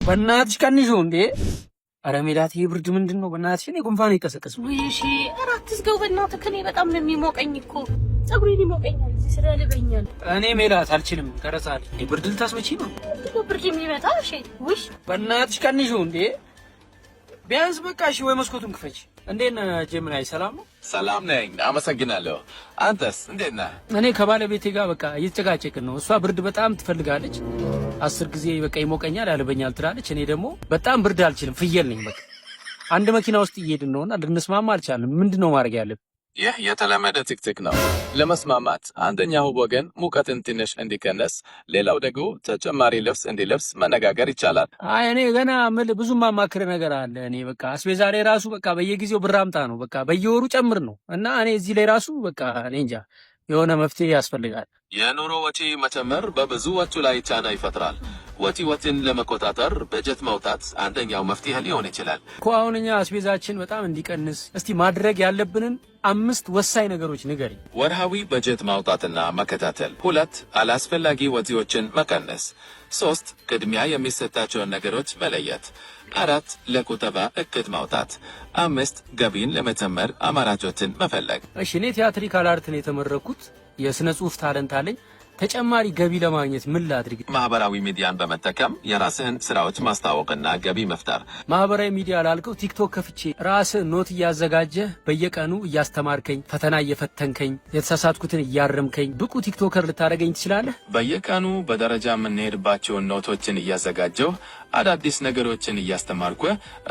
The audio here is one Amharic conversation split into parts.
በእናትሽ ቀንሹ እንዴ! ኧረ ሜላት፣ ይሄ ብርድ ምንድን ነው? በእናትሽ እኔ ጉንፋን ይቀሰቀስ። ውይ እሺ፣ ኧረ አትዝጋው በእናትህ። እኔ በጣም ነው የሚሞቀኝ እኮ፣ ፀጉሬን ይሞቀኛል፣ እዚህ ስራ ያልበኛል። እኔ ሜላት አልችልም። ቀረጻ አለ። ብርድ ልታስመቺ ነው? ምንድን ነው ብርድ የሚመጣ? እሺ፣ ውይ። በእናትሽ ቀንሹ እንዴ! ቢያንስ በቃ እሺ፣ ወይ መስኮቱን ክፈች። እንዴት ነህ ጀምናይ? ሰላም ነው? ሰላም ነኝ፣ አመሰግናለሁ። አንተስ እንዴት ነህ? እኔ ከባለቤቴ ጋር በቃ እየተጨቃጨቅን ነው። እሷ ብርድ በጣም ትፈልጋለች። 10 ጊዜ በቃ ይሞቀኛል፣ ያልበኛል ትላለች። እኔ ደግሞ በጣም ብርድ አልችልም፣ ፍየል ነኝ። በቃ አንድ መኪና ውስጥ እየሄድን ነውና ልንስማማ አልቻልንም። ምንድን ነው ማድረግ ያለብን? ይህ የተለመደ ጭቅጭቅ ነው። ለመስማማት አንደኛው ወገን ሙቀትን ትንሽ እንዲቀንስ፣ ሌላው ደግሞ ተጨማሪ ልብስ እንዲለብስ መነጋገር ይቻላል። አይ፣ እኔ ገና ምል ብዙ ማማክር ነገር አለ። እኔ በቃ አስቤዛ ላይ ራሱ በቃ በየጊዜው ብር አምጣ ነው፣ በቃ በየወሩ ጨምር ነው። እና እኔ እዚህ ላይ ራሱ በቃ እኔ እንጃ፣ የሆነ መፍትሄ ያስፈልጋል። የኑሮ ወጪ መጨመር በብዙዎቹ ላይ ጫና ይፈጥራል። ወጪዎችን ለመቆጣጠር በጀት ማውጣት አንደኛው መፍትሄ ሊሆን ይችላል። እኮ አሁን እኛ አስቤዛችን በጣም እንዲቀንስ እስቲ ማድረግ ያለብንን አምስት ወሳኝ ነገሮች ንገሪኝ። ወርሃዊ በጀት ማውጣትና መከታተል። ሁለት፣ አላስፈላጊ ወጪዎችን መቀነስ። ሶስት፣ ቅድሚያ የሚሰጣቸውን ነገሮች መለየት። አራት፣ ለቁጠባ እቅድ ማውጣት። አምስት፣ ገቢን ለመጨመር አማራጮችን መፈለግ። እሺ፣ እኔ theatrical art ነው የተመረኩት። የስነ ጽሁፍ talent አለኝ። ተጨማሪ ገቢ ለማግኘት ምን ላድርግ? ማህበራዊ ሚዲያን በመጠቀም የራስህን ስራዎች ማስተዋወቅና ገቢ መፍጠር። ማህበራዊ ሚዲያ ላልከው ቲክቶክ ከፍቼ ራስህ note እያዘጋጀህ በየቀኑ እያስተማርከኝ፣ ፈተና እየፈተንከኝ፣ የተሳሳትኩትን እያረምከኝ ብቁ TikToker ልታደርገኝ ትችላለህ? በየቀኑ በደረጃ የምንሄድባቸውን note ኦችን እያዘጋጀሁ፣ አዳዲስ ነገሮችን እያስተማርኩ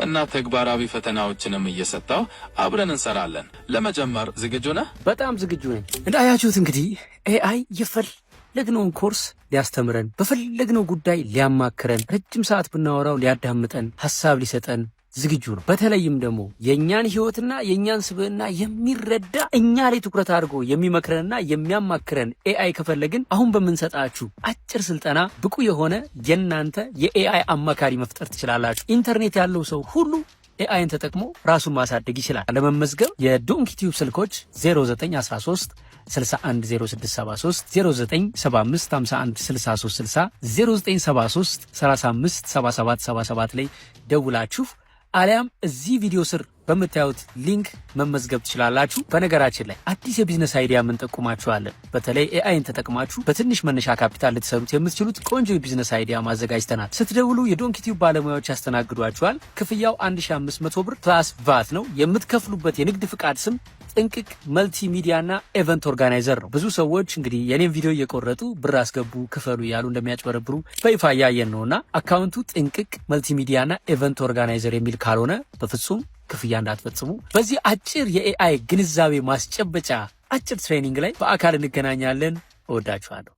እና ተግባራዊ ፈተናዎችንም እየሰጠሁ አብረን እንሰራለን። ለመጀመር ዝግጁ ነህ? በጣም ዝግጁ ነኝ። እንዳያችሁት እንግዲህ AI የፈለግነውን ኮርስ ሊያስተምረን፣ በፈለግነው ጉዳይ ሊያማክረን፣ ረጅም ሰዓት ብናወራው ሊያዳምጠን፣ ሀሳብ ሊሰጠን ዝግጁ ነው። በተለይም ደግሞ የእኛን ህይወትና የእኛን ስብዕና የሚረዳ፣ እኛ ላይ ትኩረት አድርጎ የሚመክረንና የሚያማክረን AI ከፈለግን አሁን በምንሰጣችሁ አጭር ስልጠና ብቁ የሆነ የእናንተ የ AI አማካሪ መፍጠር ትችላላችሁ። ኢንተርኔት ያለው ሰው ሁሉ AI ን ተጠቅሞ ራሱን ማሳደግ ይችላል። ለመመዝገብ የዶንኪ ቲዩብ ስልኮች 0913 610673፣ 0975 51 63 60፣ 0973 35 77 77 ላይ ደውላችሁ አሊያም እዚህ ቪዲዮ ስር በምታዩት link መመዝገብ ትችላላችሁ። በነገራችን ላይ አዲስ የ business idea የምንጠቁማችኋለን። በተለይ AI ን ተጠቅማችሁ በትንሽ መነሻ ካፒታል ልትሰሩት የምትችሉት ቆንጆ የ business idea ማዘጋጅተናል። ስትደውሉ የዶንኪ ቲዩብ ባለሙያዎች ያስተናግዷችኋል። ክፍያው 1500 ብር plus VAT ነው። የምትከፍሉበት የንግድ ፍቃድ ስም ጥንቅቅ መልቲ ሚዲያ እና event organizer ነው። ብዙ ሰዎች እንግዲህ የኔን ቪዲዮ እየቆረጡ ብር አስገቡ፣ ክፈሉ እያሉ እንደሚያጭበረብሩ በይፋ እያየን ነው እና account ኡ ጥንቅቅ መልቲ ሚዲያ እና event organizer የሚል ካልሆነ በፍጹም ክፍያ እንዳትፈጽሙ። በዚህ አጭር የ AI ግንዛቤ ማስጨበጫ አጭር training ላይ በአካል እንገናኛለን። እወዳችኋለሁ።